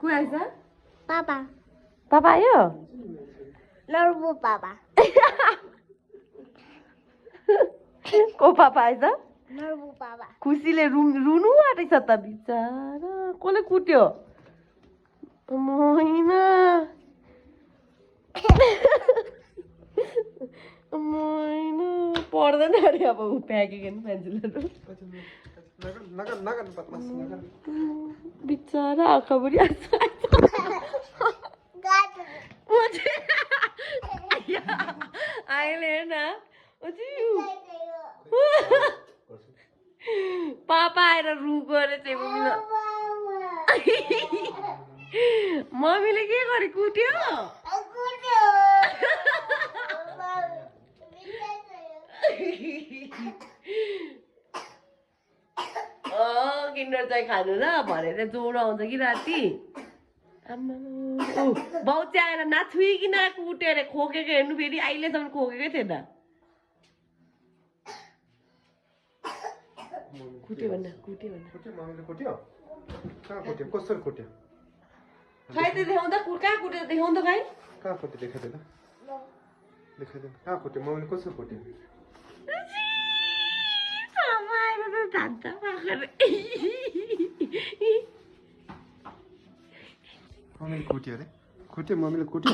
को आइज पापा पापा आयो नर्बु पापा को पापा आइज नर्बु पापा खुसीले रुनु आँटेछ त बिचारा कसले कुट्यो मैना मैना पढ्दैन अरे अब ऊ प्याकेको पेन्सिलहरू बिचारा आँखाभरि अहिले हेर न पापा आएर रुको अरे चाहिँ मम्मीले के गरे कुट्यो किन्डर चाहिँ खानु ल भनेर ज्वरो आउँछ कि राति बाउ चाहिँ आएर नाथुइकन कुट्यो अरे खोकेको हेर्नु फेरि अहिलेसम्म खोकेकै थिएन कुट्यो भन्न खै त देखाउँदा कहाँ कुट्यो देखाउँदा खै कहाँ कुट्यो देखाइदिनु कहाँ कुट्यो मम्मीले कसरी कुट्यो मम्मीले कुट्यो अरे कुट्यो मम्मीले कुट्यो